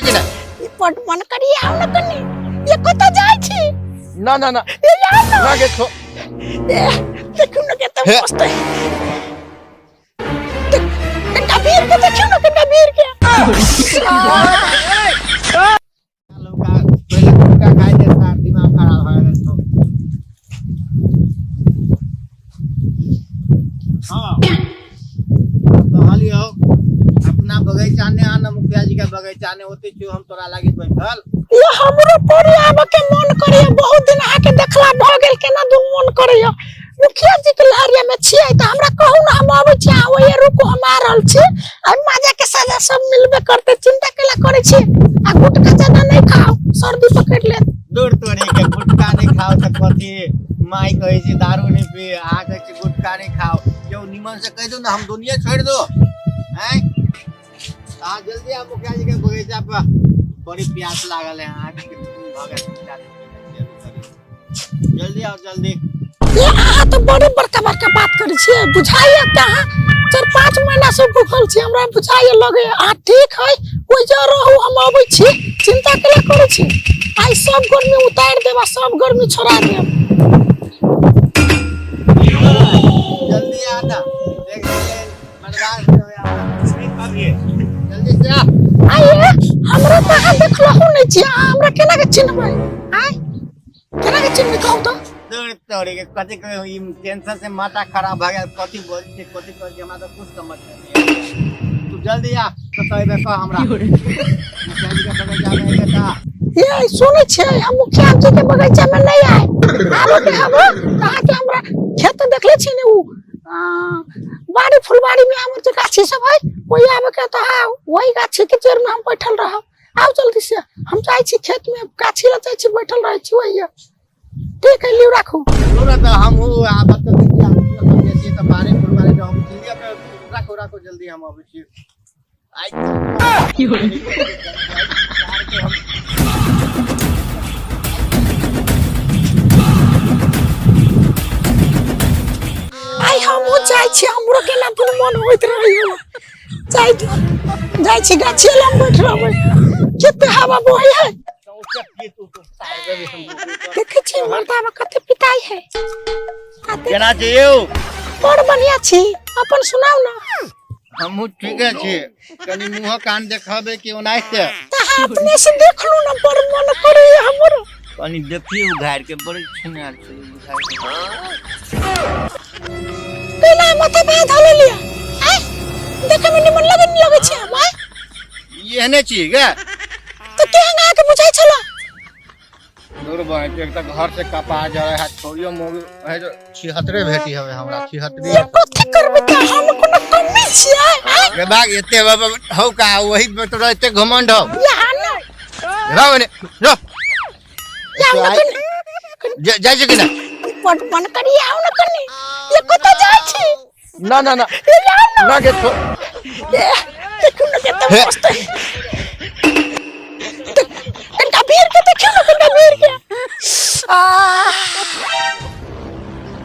कि ना? ई बड मन करिए, आउ न कनी। ये कतऽ जाइ छी? ना ना ना। ये आउ न। ना गे छो। ए, देखियौ न कते हे। मस्त है। कनिटा भीड़ के देखियौ न, कनिटा भीड़ के। लौका पहिले गुटका खाइ छै सार, दिमाग खराब भऽ गेल छौ। हाँ, कहलियौ अपना बगीचा ने आन, मुखिया जी के बगीचा ने ओते छियौ, हम तोरा लागी बैठल। ये हमरो परी आबऽ के मन करैया, बहुत दिन अहाँके देखला भऽ गेल, केना दू मन करैया। मुखिया जी के लहरिया में छियै तऽ हमरा कहू ने, हम अबै छी। अहाँ ओहिये रुकू, हम आ रहल छी। आ मजा के सजा सब मिलबे करते, चिंता केला करै छी? आ गुटखा ज्यादा नहीं खाओ, सर्दी पकड़ लेत। दूर तोरी के, गुटखा नहीं खाओ तऽ कथी? माय कहै छै दारू नहीं पी, अहाँ कहै छै गुटखा नहीं खाओ। यौ, निमन से कहि दू ने, हम दुनिया छोड़ि दू। आँय, अहाँ जल्दी आउ मुखिया जी के बगीचा पर, बड़ी प्यास लागल है। अहाँके भऽ गेल, जल्दी आओ, जल्दी। ये अहाँ तऽ बड़े बड़का बड़का बात करै छियै, बुझाइए कि अहाँ 4-5 महीना से भूखल छी। हमरा बुझाइए लगे अहाँ ठीक है। ओहि जे रहू, हम अबै छी, चिंता केला करै छी? आइ सब गर्मी उतारि देब आ सब गर्मी छोड़ा देब। जल्दी आ ना, देख बर्दाश्त नहीं होया, जल्दी से आ। आइए, हमरा तऽ अहाँ देखलहु नहि छी, अहाँ हमरा केना के चिन्हबै? आइ केना के चिन्हबै, कहू तऽ? दूर तोरी के, कथी के ई टेंशन से माथा खराब भऽ गेल। कथी बोल छै, कथी कहै छै, हमरा तऽ कुछ समझ नहीं आबै। तू जल्दी आ तो कहबे कह हमरा मुखिया जी के बगीचा में अइबे तऽ। ये सुनै छियै, हम मुखिया जी के बगीचा में नहीं आए। आबो के हबो अहाँके हमरा खेत देखले छी ने, उ बाड़ी फुलबाड़ी में हमर जे गाछी सब है, वही आबे के तऽ हाँ, वही गाछी के जड़ में हम बैठल रहब। आउ जल्दी से, हम जाइ छी खेत में गाछी लग जाइ छी, बैठल रहै छी वही। ठीक है, लिउ, राखू। सुनू ने, तऽ हमहूँ आबत तऽ देखिए, हमहूँ बेसी तऽ बाड़ी फुलबाड़ी हम जल्दी आबे। राखू राखू, जल्दी हम अबै छी। आइ आइ हमहूँ जाइ छी, हमरो केना दुनू मन होइत रहैया। जाइ जाइ छी, गाछी लग बैठ रहबै, कते हवा बहै है। देखै छी मर्दाबा कते पिटाइ है। आ देख- केना छी यौ? बड़ बढ़िया छी, अपन सुनाउ ने। हमहूँ ठीके छी। कनि मुँह कान देखबै कि ओनाहिते? तऽ अहाँ अपने से देखलू ने, बड़ मन करैया हमरो। कनि देखियौ उघारि के, बड़ी छिनार छै उघारि के। केना माथा भात धऽ लेलियै? आँय, देखै मे निमन लगै नहि लगै छै हम? आँय? ई एहने छी गे? तऽ केहन अहाँके बुझाइ छला? दूर बहन, एक तऽ घर से कपा जड़े है, छोड़ियो मोगी है जो छिहत्तरे भेटी हवे हमरा, छिहत्तरे। ये कथी करबै तऽ, हम कोनो कमी छियै? आँय? रे बाग, एते हौ का वही पे तोरा एते घमंड हौ? यहाँ न। रे बने जो। यहाँ न कनी। जाइ छै कि ना? बड मन करी, आउ न कनी। ये कतऽ जाइ छी? ना ना ना। ये आउ न। ना गे छो। ए, देखियौ न कते हे। मस्त है। कनिटा भीड़ के देखियौ न, कनिटा भीड़ के। आ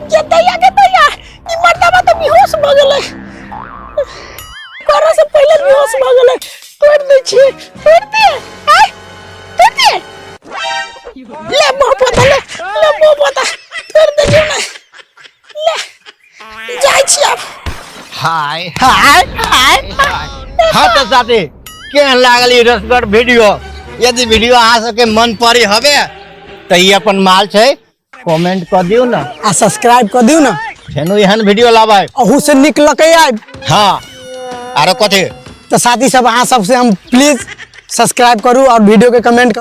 गे दैया, गे दैया, ई मर्दाबा तऽ बेहोश भऽ गेलै, करऽ से पहिले बेहोश भऽ गेलै। तोड़ि दै छियै, तोड़ि दियै, आय तोड़ि दियै। ले मुँह पोता, ले ले मुँह पोता, तोड़ि देलियौ ने। ले जाइ छी आब। हाय हाय हाय हाय। हाँ तऽ साथी, केहन लागल ई रसगर वीडियो? यदि वीडियो अहाँ सबके मन पड़ी हवे तऽ ई अपन माल छै, कमेंट कऽ दियौ ने आ सब्सक्राइब कऽ दियौ ने। फेनो एहन वीडियो लाबै, अहू से नीक लकै आबि। हाँ, आरो कथी? तऽ साथी सब, अहाँ सबसे हम प्लीज सब्सक्राइब करू और वीडियो के कमेंट।